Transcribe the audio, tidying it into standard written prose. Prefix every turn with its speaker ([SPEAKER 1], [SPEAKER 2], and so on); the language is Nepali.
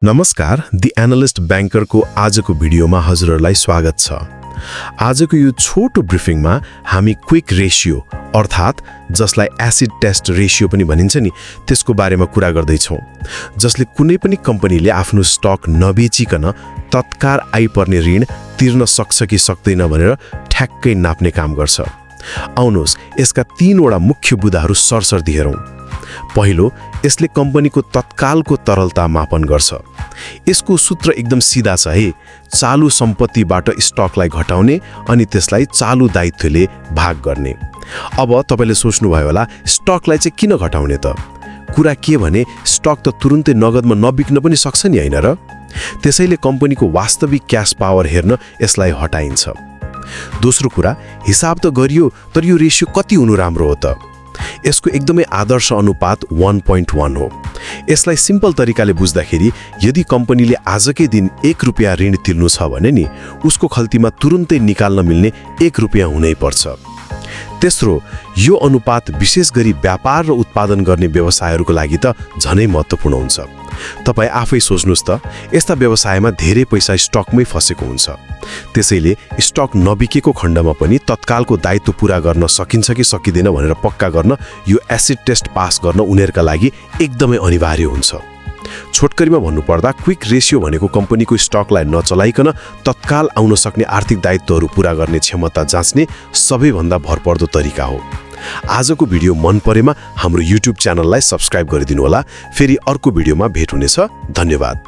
[SPEAKER 1] नमस्कार, दि एनालिस्ट ब्याङ्करको आजको भिडियोमा हजुरहरूलाई स्वागत छ। आजको यो छोटो ब्रिफिङमा हामी क्विक रेशियो अर्थात् जसलाई एसिड टेस्ट रेशियो पनि भनिन्छ नि, त्यसको बारेमा कुरा गर्दैछौँ, जसले कुनै पनि कम्पनीले आफ्नो स्टक नबेचिकन तत्काल आइपर्ने ऋण तिर्न सक्छ कि सक्दैन भनेर ठ्याक्कै नाप्ने काम गर्छ। आउनुहोस् यसका तीनवटा मुख्य बुँदाहरू सरसर्ती हेरौँ। पहिलो, यसले कम्पनीको तत्कालको तरलता मापन गर्छ। यसको सूत्र एकदम सिधा छ है, चालु सम्पत्तिबाट स्टकलाई घटाउने अनि त्यसलाई चालु दायित्वले भाग गर्ने। अब तपाईँले सोच्नुभयो होला, स्टकलाई चाहिँ किन घटाउने त? कुरा के भने स्टक त तुरुन्तै नगदमा नबिक्न पनि सक्छ नि, होइन र? त्यसैले कम्पनीको वास्तविक क्याश पावर हेर्न यसलाई हटाइन्छ। दोस्रो कुरा, हिसाब त गरियो, तर यो रेशियो कति हुनु राम्रो हो त? यसको एकदमै आदर्श अनुपात 1.1 हो। यसलाई सिम्पल तरिकाले बुझ्दाखेरि यदि कम्पनीले आजकै दिन 1 रुपियाँ ऋण तिर्नु छ भने नि उसको खल्तीमा तुरुन्तै निकाल्न मिल्ने 1 रुपियाँ हुनै पर्छ। तेस्रो, यो अनुपात विशेष गरी व्यापार र उत्पादन गर्ने व्यवसायहरूको लागि त झनै महत्त्वपूर्ण हुन्छ। तपाईँ आफै सोच्नुहोस् त, यस्ता व्यवसायमा धेरै पैसा स्टकमै फसेको हुन्छ। त्यसैले स्टक नबिकेको खण्डमा पनि तत्कालको दायित्व पूरा गर्न सकिन्छ कि सकिँदैन भनेर पक्का गर्न यो एसिड टेस्ट पास गर्न उनीहरूका लागि एकदमै अनिवार्य हुन्छ। छोटकरीमा भन्नुपर्दा क्विक रेशियो भनेको कम्पनीको स्टकलाई नचलाइकन तत्काल आउन सक्ने आर्थिक दायित्वहरू पूरा गर्ने क्षमता जाँच्ने सबैभन्दा भरपर्दो तरिका हो। आजको भिडियो मन परेमा हाम्रो युट्युब च्यानललाई सब्स्क्राइब गरिदिनु होला। फेरि अर्को भिडियोमा भेट हुनेछ। धन्यवाद।